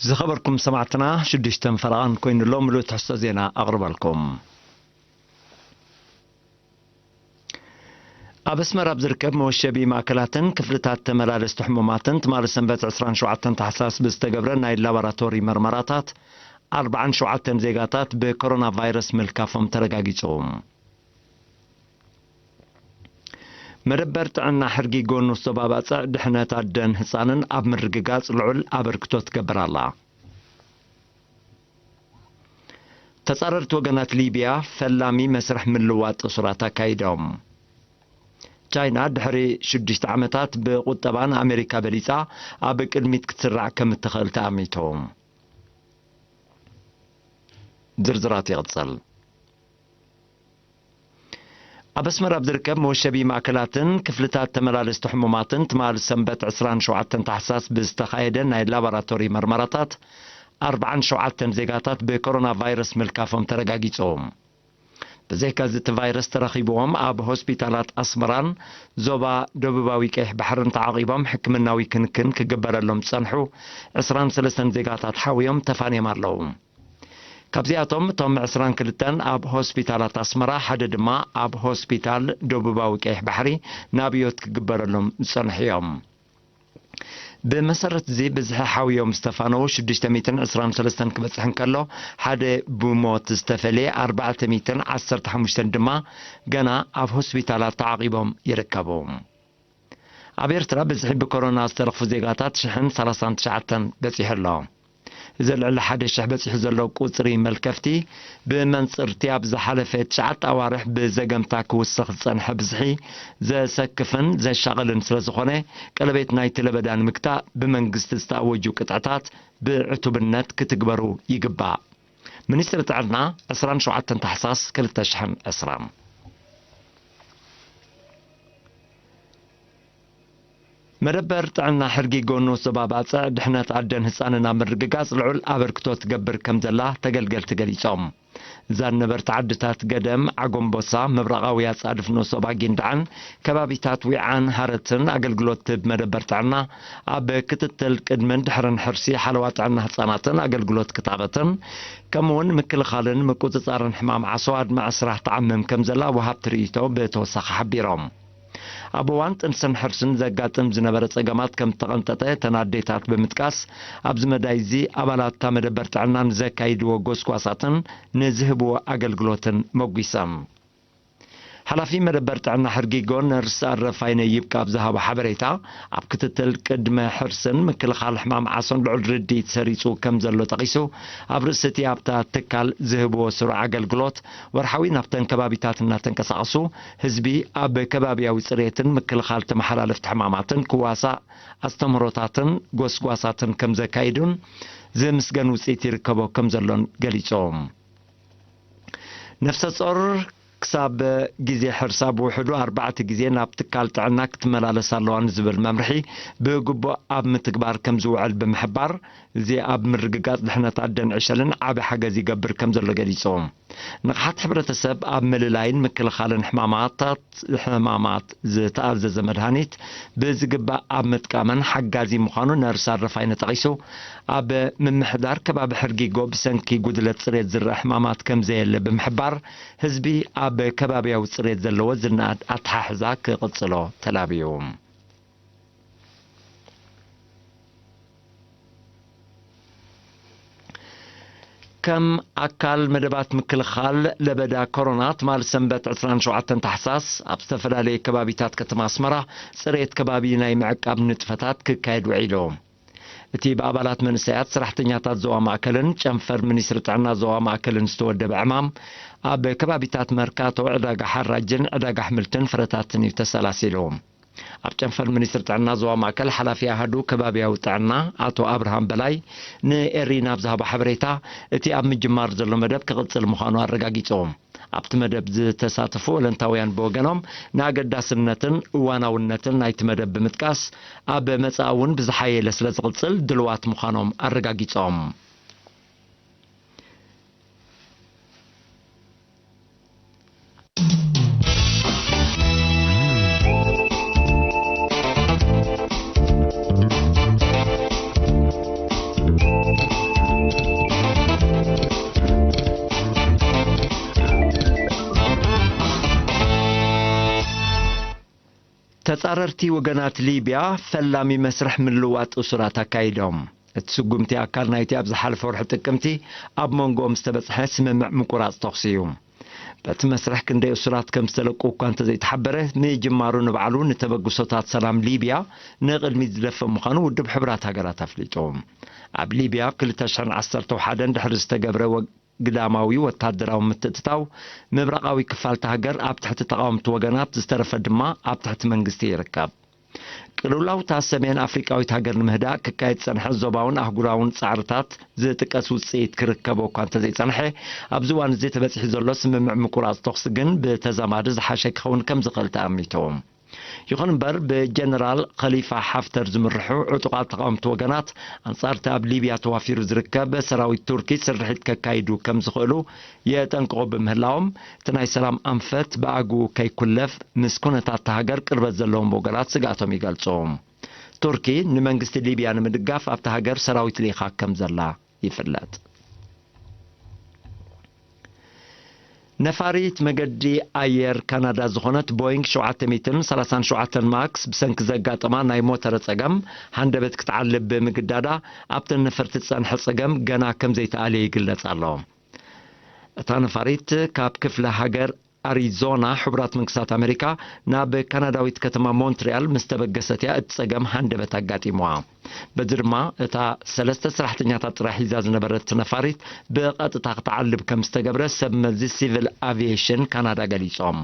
ዝኸበርኩም ሰማዕትና፣ ሽዱሽተ ፈረቓን ኮይኑ ኣሎ። ምሉእ ትሕዝቶ ዜና ኣቕርበልኩም። ኣብ ኣስመራ ኣብ ዝርከብ መወሸቢ ማእከላትን ክፍልታት ተመላለስቲ ሕሙማትን ትማሊ ሰንበት ዕስራን ሸውዓተን ታሕሳስ ብዝተገብረ ናይ ላቦራቶሪ መርመራታት ኣርባዓን ሸውዓተን ዜጋታት ብኮሮና ቫይረስ ምልካፎም ተረጋጊጹ። መደበር ጥዕና ሕርጊጎ ንሶብ ኣባጽዕ ድሕነት ኣደን ህጻንን ኣብ ምርግጋጽ ልዑል ኣበርክቶ ትገብር ኣላ። ተጻረርቲ ወገናት ሊብያ ፈላሚ መስርሕ ምልዋጥ እሱራት ኣካይዶም። ቻይና ድሕሪ ሽዱሽተ ዓመታት ብቁጠባ ንኣሜሪካ በሊጻ ኣብ ቅድሚት ክትስራዕ ከም እትኽእል ተኣሚቱ። ዝርዝራት ይቕጽል። ኣብ ኣስመራ ኣብ ዝርከብ መወሸቢ ማእከላትን ክፍልታት ተመላለስቲ ሕሙማትን ትማል ሰንበት ዕስራን ሸውዓተን ታሕሳስ ብዝተኻየደ ናይ ላቦራቶሪ መርመራታት ኣርባዓን ሸውዓተን ዜጋታት ብኮሮና ቫይረስ ምልካፎም ተረጋጊጹ። ብዘይካዚ እቲ ቫይረስ ተረኺብዎም ኣብ ሆስፒታላት ኣስመራን ዞባ ደቡባዊ ቀይሕ ባሕርን ተዓቒቦም ሕክምናዊ ክንክን ክግበረሎም ዝጸንሑ ዕስራን ሰለስተን ዜጋታት ሓውዮም ተፋንዮም ኣለዉ። ካብዚኣቶም እቶም ዕስራን ክልተን ኣብ ሆስፒታላት ኣስመራ፣ ሓደ ድማ ኣብ ሆስፒታል ደቡባዊ ቀይሕ ባሕሪ ናብዮት ክግበረሎም ዝጸንሑ እዮም። ብመሰረት እዚ ብዝሒ ሓውዮም ዝተፋነዉ ሽዱሽተ ሚእትን ዕስራን ሰለስተን ክበጽሕ እንከሎ፣ ሓደ ብሞት ዝተፈልየ ኣርባዕተ ሚእትን ዓሰርተ ሓሙሽተን ድማ ገና ኣብ ሆስፒታላት ተዓቒቦም ይርከቡ። ኣብ ኤርትራ ብዝሒ ብኮሮና ዝተረኽፉ ዜጋታት ሽሕን ሰላሳን ትሽዓተን በጺሑ ኣሎ። እዚ ልዕሊ ሓደ ሽሕ በጺሑ ዘሎ ቁጽሪ መልከፍቲ፣ ብመንጽር'ቲ ኣብ ዝሓለፈ ትሽዓተ ኣዋርሕ ብዘገምታ ክውስኽ ዝጸንሐ ብዝሒ ዘሰክፍን ዘሻቕልን ስለ ዝኾነ፣ ቀለቤት ናይቲ ለበዳ ንምግታእ ብመንግስቲ ዝተኣወጁ ቅጥዕታት ብዕቱብነት ክትግበሩ ይግባእ። ሚኒስትሪ ጥዕና፣ ዕስራን ሸውዓተን ታሕሳስ ክልተ ሽሕን ዕስራን። መደበር ጥዕና ሕርጊጎ ንሶብ ኣባጽዕ ድሕነት ኣደን ህጻንን ኣብ ምርግጋጽ ልዑል ኣበርክቶ ትገብር ከም ዘላ ተገልገልቲ ገሊጾም። እዛ ነበርቲ ዓድታት ገደም፣ ዓጎምቦሳ፣ ምብራቓዊ ኣጻድፍ ንሶብ ኣጊንዳዕን ከባቢታት ዊዓን ሃረትን ኣገልግሎት ትህብ መደበር ጥዕና ኣብ ክትትል ቅድምን ድሕርን ሕርሲ ሓለዋ ጥዕና ህጻናትን ኣገልግሎት ክታበትን ከምኡውን ምክልኻልን ምቁጽጻርን ሕማም ዓሶ ኣድማዒ ስራሕ ትዓምም ከም ዘላ ወሃብቲ ርእይቶ ብተወሳኺ ሓቢሮም። ኣብ እዋን ጥንስን ሕርስን ዘጋጥም ዝነበረ ጸገማት ከም እተቐንጠጠ እተን ኣዴታት ብምጥቃስ፣ ኣብዚ መዳይ እዚ ኣባላት እታ መደበር ጥዕና ንዘካይድዎ ጎስጓሳትን ንዝህብዎ ኣገልግሎትን መጒሶም። ሓላፊ መደበር ጥዕና ሕርጊጎ ነርስ ኣረፋይነ ይብቃ ኣብ ዝሃቦ ሓበሬታ፣ ኣብ ክትትል ቅድመ ሕርስን ምክልኻል ሕማም ዓሶን ልዑል ርድኢት ሰሪጹ ከም ዘሎ ጠቒሱ፣ ኣብ ርእሲ እቲ ኣብታ ትካል ዝህብዎ ስሩዕ ኣገልግሎት፣ ወርሓዊ ናብተን ከባቢታት እናተንቀሳቐሱ ህዝቢ ኣብ ከባብያዊ ጽሬትን ምክልኻል ተመሓላለፍቲ ሕማማትን ክዋሳእ ኣስተምህሮታትን ጎስጓሳትን ከም ዘካይዱን ዝምስገን ውጽኢት ይርከቦ ከም ዘሎን ገሊጾም። ነፍሰ ጾር ክሳብ ግዜ ሕርሳ ብውሕዱ ኣርባዕተ ግዜ ናብ ትካል ጥዕና ክትመላለስ ኣለዋ ንዝብል መምርሒ ብግቡእ ኣብ ምትግባር ከም ዝውዕል ብምሕባር፣ እዚ ኣብ ምርግጋጽ ድሕነት ኣደን ዕሸልን ዓቢ ሓገዝ ይገብር ከም ዘሎ ገሊጹ። ንቕሓት ሕብረተሰብ ኣብ ምልላይን ምክልኻልን ሕማማታት፣ ሕማማት ዝተኣዘዘ መድሃኒት ብዝግባእ ኣብ ምጥቃምን ሓጋዚ ምዃኑ ነርስ ኣረፋይነ ጠቒሱ፣ ኣብ ምምሕዳር ከባቢ ሕርጊጎ ብሰንኪ ጉድለት ጽሬት ዝረኣ ሕማማት ከም ዘየለ ብምሕባር፣ ህዝቢ ኣብ ከባብያዊ ጽሬት ዘለዎ ዝነኣድ ኣተሓሕዛ ክቕጽሎ ተላብዩ። ከም ኣካል መደባት ምክልኻል ለበዳ ኮሮና፣ ትማል ሰንበት ዕስራን ሸውዓተን ታሕሳስ ኣብ ዝተፈላለየ ከባቢታት ከተማ ኣስመራ ጽሬት ከባቢ ናይ ምዕቃብ ንጥፈታት ክካየድ ውዒሉ። እቲ ብኣባላት መንእሰያት ሰራሕተኛታት ዞባ ማእከልን ጨንፈር ሚኒስትሪ ጥዕና ዞባ ማእከልን ዝተወደበ ዕማም፣ ኣብ ከባቢታት መርካቶ፣ ዕዳጋ ሓራጅን ዕዳጋ ኣሕምልትን ፍረታትን እዩ ተሰላሲሉ። ኣብ ጨንፈር ሚኒስትሪ ጥዕና ዞባ ማእከል ሓላፊ ኣሃዱ ከባብያዊ ጥዕና ኣቶ ኣብርሃም በላይ ንኤሪና ኣብ ዝሃቦ ሓበሬታ፣ እቲ ኣብ ምጅማር ዘሎ መደብ ክቕጽል ምዃኑ ኣረጋጊጾም። ኣብቲ መደብ ዝተሳተፉ ወለንታውያን ብወገኖም፣ ንኣገዳስነትን እዋናውነትን ናይቲ መደብ ብምጥቃስ፣ ኣብ መጻኢ እውን ብዝሓየለ ስለ ዝቕጽል ድልዋት ምዃኖም ኣረጋጊጾም። ተጻረርቲ ወገናት ሊብያ ፈላሚ መስርሕ ምልዋጥ እሱራት ኣካይዶም። እቲ ስጉምቲ ኣካል ናይቲ ኣብ ዝሓለፈ ወርሒ ጥቅምቲ ኣብ መንጎኦም ዝተበጽሐ ስምምዕ ምቁራጽ ተኹሲ እዩ። በቲ መስርሕ ክንደይ እሱራት ከም ዝተለቁ እኳ እንተዘይተሓበረ፣ ምጅማሩ ንባዕሉ ንተበግሶታት ሰላም ሊብያ ንቕድሚት ዝደፍእ ምዃኑ ውድብ ሕቡራት ሃገራት ኣፍሊጡ። ኣብ ሊብያ ክልተ ሽሕን ዓሰርተ ሓደን ድሕሪ ዝተገብረ ወ-፣ ግዳማዊ ወታደራዊ ምትእትታው፣ ምብራቓዊ ክፋልቲ ሃገር ኣብ ትሕቲ ተቓወምቲ ወገናት፣ ዝተረፈ ድማ ኣብ ትሕቲ መንግስቲ ይርከብ። ቅልውላውታ ሰሜን ኣፍሪቃዊት ሃገር ንምህዳእ ክካየድ ዝጸንሐ ዞባውን ኣህጉራውን ጻዕርታት ዝጥቀስ ውጽኢት ክርከቦ እኳ እንተዘይጸንሐ፣ ኣብዚ እዋን እዚ ተበጺሑ ዘሎ ስምምዕ ምቁራጽ ተኹሲ ግን ብተዛማዲ ዝሓሸ ክኸውን ከም ዝኽእል ተኣሚቱ። ይኹን እምበር፣ ብጀነራል ኸሊፋ ሓፍተር ዝምርሑ ዕጡቓት ተቓወምቲ ወገናት፣ ኣንጻር እቲ ኣብ ሊብያ ተዋፊሩ ዝርከብ ሰራዊት ቱርኪ ስርሒት ከካይዱ ከም ዝኽእሉ የጠንቅቑ ብምህላዎም፣ እቲ ናይ ሰላም ኣንፈት ብኣግኡ ከይኩለፍ፣ ምስ ኩነታት እታ ሃገር ቅርበት ዘለዎም ወገናት ስግኣቶም ይገልጹ። ቱርኪ ንመንግስቲ ሊብያ ንምድጋፍ ኣብታ ሃገር ሰራዊት ልኢኻ ከም ዘላ ይፍለጥ። ነፋሪት መገዲ ኣየር ካናዳ ዝኾነት ቦይንግ ሸውዓተ ሚእትን ሰላሳን ሸውዓተን ማክስ፣ ብሰንኪ ዘጋጠማ ናይ ሞተር ጸገም ሃንደበት ክትዓልብ ብምግዳዳ፣ ኣብተን ነፈርቲ ዝጸንሐ ጸገም ገና ከም ዘይተኣልየ ይግለጽ ኣሎ። እታ ነፋሪት ካብ ክፍለ ሃገር ኣሪዞና ሕቡራት መንግስታት ኣሜሪካ ናብ ካናዳዊት ከተማ ሞንትሪያል ምስ ተበገሰት እያ እቲ ጸገም ሃንደበት ኣጋጢምዋ። በዚ ድማ እታ ሰለስተ ሰራሕተኛታት ጥራይ ሒዛ ዝነበረት ነፋሪት ብቐጥታ ክትዓልብ ከም ዝተገብረ ሰብ መዚ ሲቪል ኣቪዬሽን ካናዳ ገሊጾም።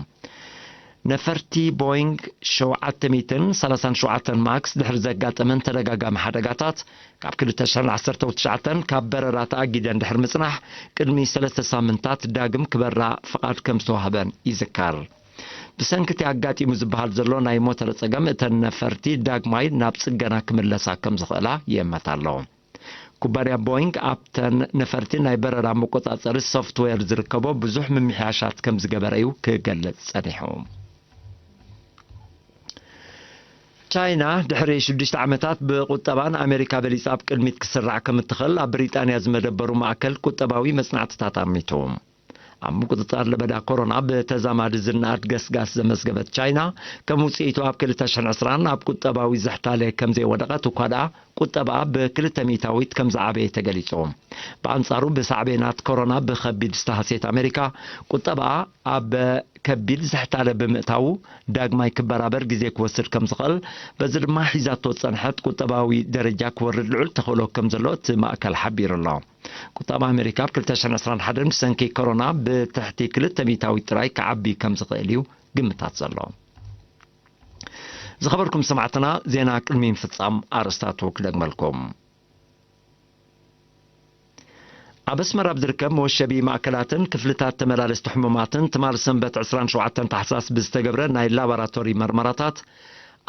ነፈርቲ ቦይንግ ሸውዓተ ሚእትን ሰላሳን ሸውዓተን ማክስ ድሕሪ ዘጋጠመን ተደጋጋሚ ሓደጋታት፣ ካብ ክልተ ሽሕን ዓሰርተው ትሽዓተን ካብ በረራ ተኣጊደን ድሕሪ ምጽናሕ፣ ቅድሚ ሰለስተ ሳምንታት ዳግም ክበራ ፍቓድ ከም ዝተዋህበን ይዝከር። ብሰንኪ እቲ ኣጋጢሙ ዝበሃል ዘሎ ናይ ሞተር ጸገም፣ እተን ነፈርቲ ዳግማይ ናብ ጽገና ክምለሳ ከም ዝኽእላ ይእመት ኣሎ። ኩባንያ ቦይንግ ኣብተን ነፈርቲ ናይ በረራ መቆጻጸሪ ሶፍትዌር ዝርከቦ ብዙሕ ምምሕያሻት ከም ዝገበረ እዩ ክገልጽ ጸኒሑ። ቻይና ድሕሪ ሽዱሽተ ዓመታት ብቁጠባ ንኣሜሪካ በሊጻ ኣብ ቅድሚት ክስራዕ ከም እትኽእል ኣብ ብሪጣንያ ዝመደበሩ ማእከል ቁጠባዊ መጽናዕትታት ኣሚቱ። ኣብ ምቁጽጻር ለበዳ ኮሮና ብተዛማዲ ዝነኣድ ገስጋስ ዘመዝገበት ቻይና፣ ከም ውጽኢቱ ኣብ ክልተ ሽሕን ዕስራን ኣብ ቁጠባዊ ዝሕታለ ከም ዘይወደቐት እኳ ደኣ፣ ቁጠባኣ ብክልተ ሚእታዊት ከም ዝዓበየ ተገሊጹ። ብኣንጻሩ ብሳዕቤናት ኮሮና ብኸቢድ ዝተሃስየት ኣሜሪካ፣ ቁጠባኣ ኣብ ከቢድ ዝሕታለ ብምእታዉ፣ ዳግማይ ክበራበር ግዜ ክወስድ ከም ዝኽእል፣ በዚ ድማ ሒዛቶ ዝጸንሐት ቁጠባዊ ደረጃ ክወርድ ልዑል ተኽእሎ ከም ዘሎ እቲ ማእከል ሓቢሩ ኣሎ። ቁጠባ ኣሜሪካ ኣብ ክልተ ሽሕን ዕስራን ሓደን ብሰንኪ ኮሮና ብትሕቲ ክልተ ሚእታዊት ጥራይ ክዓቢ ከም ዝኽእል እዩ ግምታት ዘሎ። ዝኸበርኩም ሰማዕትና፣ ዜና ቅድሚ ምፍጻም ኣርእስታቱ ክደግመልኩም። ኣብ ኣስመራ ኣብ ዝርከብ መወሸቢ ማእከላትን ክፍልታት ተመላለስቲ ሕሙማትን ትማል ሰንበት ዕስራን ሸውዓተን ታሕሳስ ብዝተገብረ ናይ ላቦራቶሪ መርመራታት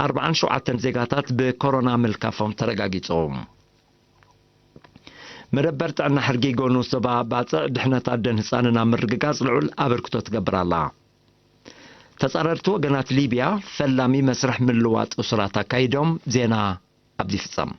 ኣርባዓን ሸውዓተን ዜጋታት ብኮሮና ምልካፎም ተረጋጊጹ። መደበር ጥዕና ሕርጊጎ ንኡስ ዞባ ባጽዕ ድሕነት ኣደን ህጻንን ኣብ ምርግጋጽ ልዑል ኣበርክቶ ትገብር ኣላ። ተጻረርቲ ወገናት ሊብያ ፈላሚ መስርሕ ምልዋጥ እሱራት ኣካይዶም። ዜና ኣብዚ ይፍጸም።